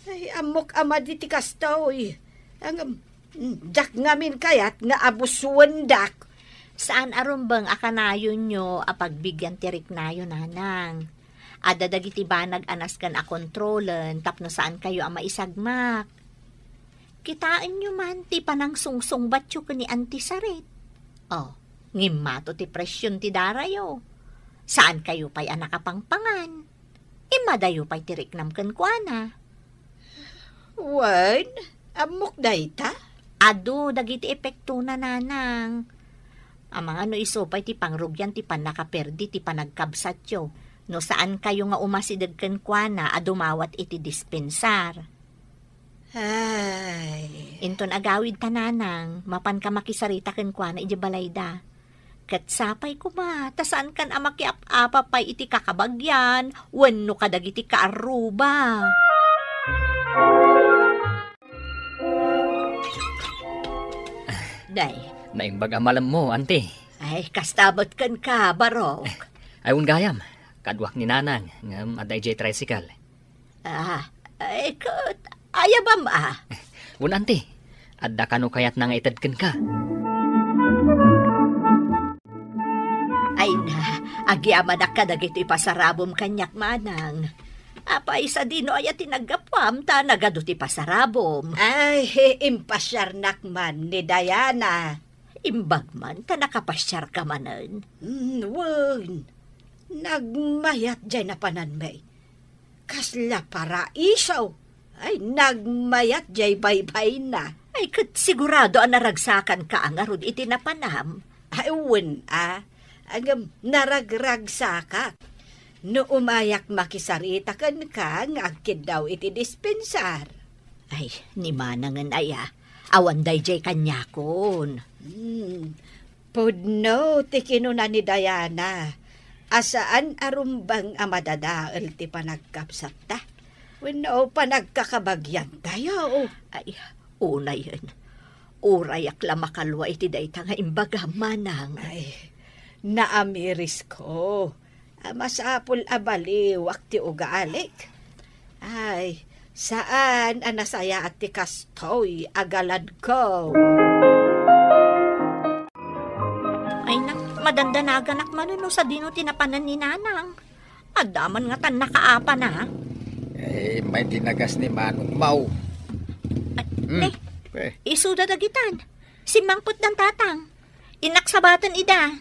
Ay, ammok a madi ti kastoy. Ngem, diak ngamin kayat nga abusuendak. Saan a rumbeng a kanayonyo a pagbigen ti riknayo, Nanang. Adda dagiti banag a nasken a kontrolen tapno saankayo a maisagmak. Kitaenyo man ti panangsungsungbatyo ken ni Auntie Sarit. Oh, ngimmato ti presion ti darayo. Saankayo pay a nakapangpangan. Immadayo pay ti riknam kenkuana. Wen, ammok dayta? Adu dagiti epektona, Nanang. Amangan no isu pay ti pangrugian ti pannakaperdi ti panagkabsatyo, no saankayo nga umasideg kenkuana a dumawat iti dispensar. Ay. Inton agawidta, Nanang, mapanka makisarita kenkuana idiay balayda. Ket sapay koma, ta saankan a makiap-apa pay iti kakabagian wenno kadagiti kaarruba. Day. Naimbag a malemmo, Auntie. Ay, kasta met kenka, Barok. Ay, wen gayam. Kaduak ni Nanang, ngem adda idiay tricycle. Ah, ay, ket, ayabam, ah. Wen, Auntie, adda kano kayatna nga ited kenka? Ay na, agyamanak kadagiti pasarabom kaniak, Manang. Apay, sadino aya ti naggapuam ta nagadu ti pasarabom? Ay, impasiarnak man ni Diana. Imbag man ta nakapasiarka manen. Mm, wen. Nagmayat jay napananmi. Kasla paraiso. Ay, nagmayat jay baybayna. Ay, ket sigurado a naragsakanka a ngarud iti napanam. Ay, wen a. Ngem, naragragsakak. No umayak makisarita kenka nga agkiddaw iti dispensar. Ay, ni Manangen aya. Awan dayjay kaniakon. Hmm. Pudno ti kinuna ni Diana a saan a rumbeng a madadael ti panagkabsatta wenno panagkakabagiantayo. Ay, unayen. Urayak la makalua iti dayta nga imbagam, Manang. Ay, naamirisko a masapul a baliwak ti ugalik. Ay, saan a nasayaat ti kastoy a galadko. Ay, na, madandanaganak manen no sadino ti napanan ni Nanang. Adda man ngatan nakaapana. Eh, may tinagas ni Manong Mau. Ay, Hmm. Ne, Eh. Isuda dagitan. Simmangpet dan tatang. Innak sabaten ida.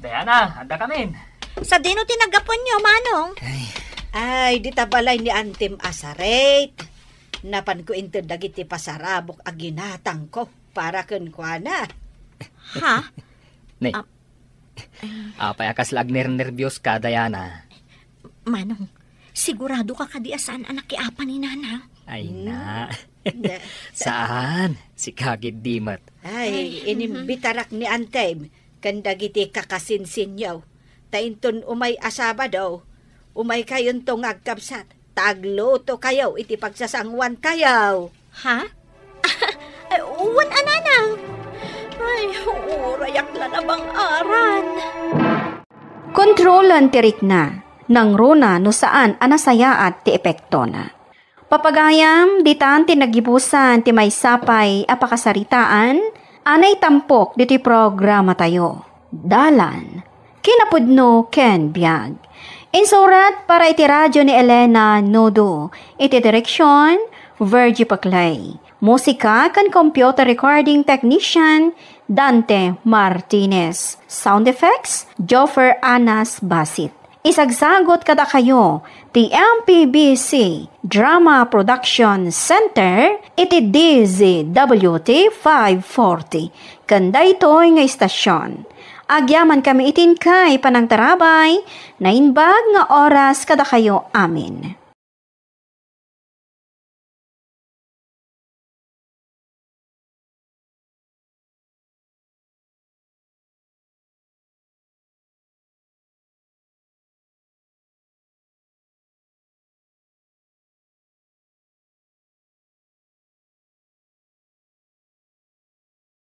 Diana, adda kamin. Sadino ti naggapuanyo, Manong? Ay. Ay, dita balay ni Antim Asaret. Napanko inted dagiti pasarabok a ginatangko para kenkuana. Ha? Ne. Ah. Apay a kasla agnernerbioska, Diana? Manong, sigurado ka kadi a saan a nakiapa ni Nana? Ay, Hmm? na. Na- Saan? Sika gid di met. Ay, Ay, inimbitarak ni Antem ken dagiti kakasinsinyo. Ta inton umay a Sabado, umay kayonto nga agkabsat. Ta agluto kayo iti pagsasanguan tayo. Ha? Ay, wen a, Nanang. Ay, urayak la nabang-aran. Kontrolan ti rikna, nangruna no saan a nasayaat ti epektona. Papagayam, ditan ti nagibusan ti maysa pay a pakasaritaan a naitampok ditoy programatayo. Dalan, kinapudno ken biag. Insurat para iti radyo ni Elena Nodo. Iti direksyon, Virgie Paclay. Musika ken computer recording technician, Dante Martinez. Sound effects, Joffer Anas Basit. Isagsagot kadakayo ti M P B C Drama Production Center iti D Z W T five forty ken daytoy nga istasyon. Agyamankami iti inkay panangtarabay, naimbag nga oras kadakayo amin.